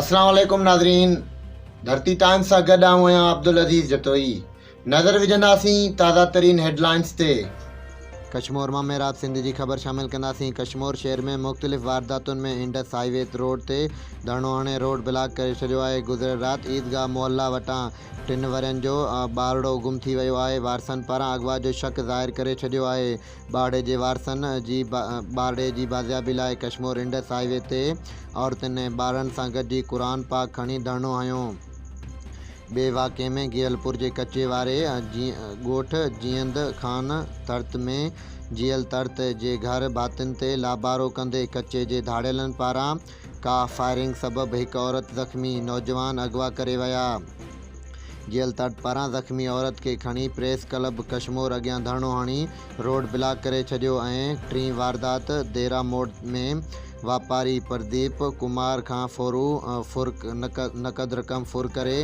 السلام عليڪم ناظرين ڌرتي ٽائمز سان گڏ آئون آهيان عبدالعزيز جتوئي نظر وجهنداسين تازه ترين هيڊلائنز تي. ڪشمور مان محراب سنڌ جي خبر شامل ڪنداسين ڪشمور شهر ۾ مختلف وارداتن ۾ انڊس هاء وي روڊ تي ڌرڻو هڻي روڊ بلاڪ ڪري ڇڏيو آهي گذريل رات عيدگاهه محلا وٽان ٽن ورهين جو ٻارڙو گم ٿي ويو آهي وارثن پاران اغوا جو شڪ ظاهر ڪري ڇڏيو آهي ٻارڙي جي وارثن جي ٻارڙي جي بازيابي لاء ڪشمور انڊس هاء وي تي عورتن ۽ ٻارڙن سان گڏجي قرآن پاڪ کڻي ڌرڻو هنيو. ٻئي واقعي ۾ گيلپور جي ڪچي واري ڳوٺ جيئند خان ترت ۾ جيئل ترت جي گهر ڀاتين تي لابارو ڪندي ڪچي جي ڌاڙيلن پاران ڪا فائرنگ سبب هڪ عورت زخمي، نوجوان اغوا ڪري ويا. جيئل ترت پاران زخمي عورت کي کڻي پريس ڪلب ڪشمور اڳيان ڌرڻو هڻي روڊ بلاڪ ڪري ڇڏيو ۽ ٽين واردات ديرا موڙ ۾ واپاري پرديپ ڪمار کان ڦورو ڦر نقد رقم ڦر ڪري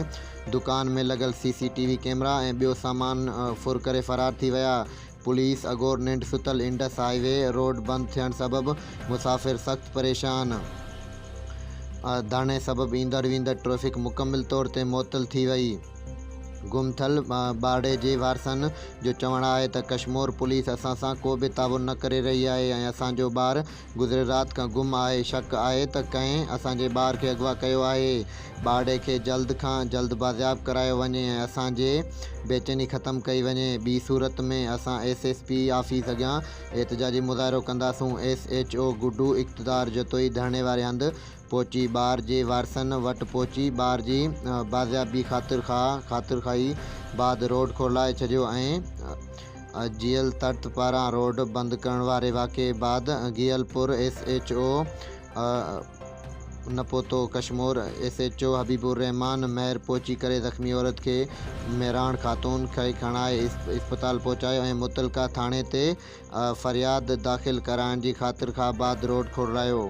دڪان ۾ لڳل C C T V camera ۽ ٻيو سامان ڦر ڪري فرار ٿي ويا. پوليس اگهور ننڊ ستل انڊس هاء وي روڊ بند ٿيڻ سبب مسافر سخت پريشان. ڌرڻي سبب ايندڙ ويندڙ ٽريفڪ مڪمل طور تي معطل ٿي وئي. گم ٿيل ٻارڙي جي وارثن جو چوڻ آهي ته ڪشمور پوليس اسان سان ڪو به تعاون نه ڪري رهي آهي ۽ اسان جو ٻار گذريل رات کان گم آهي، شڪ آهي ته ڪنهن اسان جي ٻار کي اغوا ڪيو آهي، ٻارڙي کي جلد کان جلد بازياب ڪرايو وڃي ۽ اسان جي بيچيني ختم ڪئي وڃي، ٻي صورت ۾ اسان ايس ايس پي آفيس اڳيان احتجاجي مظاهرو ڪنداسون، S H O Guddu Iqtidar Jatoi ڌرڻي واري هنڌ پهچي ٻار جي وارثن وٽ پهچي ٻار جي بازيابي خاطر خواهه خاطر خواهي بعد روڊ کولائي ڇڏيو ۽ جيئل ترت پاران روڊ بند ڪرڻ واري واقعي بعد گيئل پور ايس ايڇ او نه پهتو Kashmore S H O Habib ur Rehman Mehar پهچي ڪري زخمي عورت کي مهراڻ خاتون کي کڻائي اسپتال پهچايو ۽ متعلقه ٿاڻي تي فرياد داخل ڪرائڻ جي خاطر خواهه بعد روڊ کولرايو.